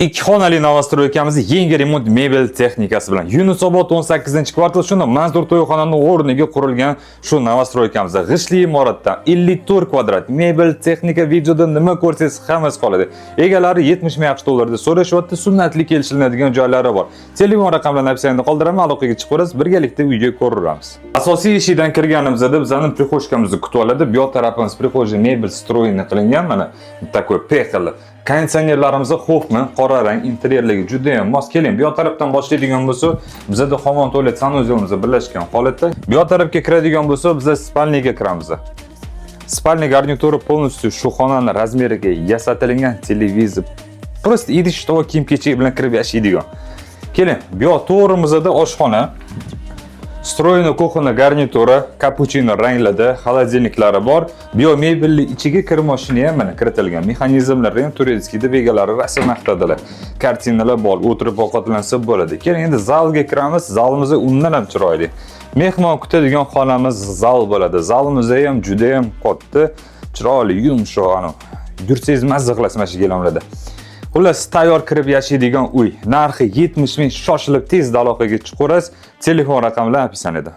Ikki xonali новостройка miz yangi remont, mebel texnikasi bilan. Yunusobod 18-kvartal, shunda Manzur to'yxonani o'rniga qurilgan shu новостройка mizda g'ishtli imoratdan 54 kvadrat mebel texnika, videoda nima ko'rsangiz, hammasi qoladi. Egalari 70 ming AQSh dollarida so'rashyapti, sunnatli kelishiladigan joylari bor. Telefon raqamlarini описание da qoldiraman, aloqaga chiqib ko'rasiz, birgalikda uyga ko'raveramiz. Asosiy eshikdan kirganimizda bizani прихожка mizni kutib oladi. Bu yoq tarafimiz прихожая, mebel встроенный qilingan, mana такой P qilib. Konditsionerlarimiz Hoffman, qora rang, interyerlarga juda ham mos. Keling, bu yoq tarafdan boshlaydigan bo'lsa, bizada hammom, tualet, санузел imiz birlashgan holatda. Bu yoq tarafga kiradigan bo'lsa, biz спальня ga kiramiz. Спальня garnituri полностью shu xonani размер iga yasatilgan, televizor. Просто idish tovoq, kiyim-kechak bilan kirib yashaydigan. Keling, bu yoq to'g'rimizda oshxona. Встроенный кухонный garnituri, kapuchino ranglarda, холодильник lari bor. Bu yoq mebelli ichiga kir mashina ham mana kiritilgan. Mexanizmlari ham турецкий deb egalari rasm maqtadilar. Kartinalar bor, o'tirib ovqatlansa bo'ladi. Keling, endi zalga kiramiz. Zalimiz undan ham chiroyli. Mehmon kutadigan xonamiz zal bo'ladi. Zalimiz ham juda ham katta, chiroyli, yumshoq, anu. Yursangiz, mazza qilasiz mana shu gilamlarda. Xullas, tayyor kirib yashaydigan uy. Narxi 70 ming, shoshilib tez aloqaga chiqaverasiz. Telefon raqamlari описание da.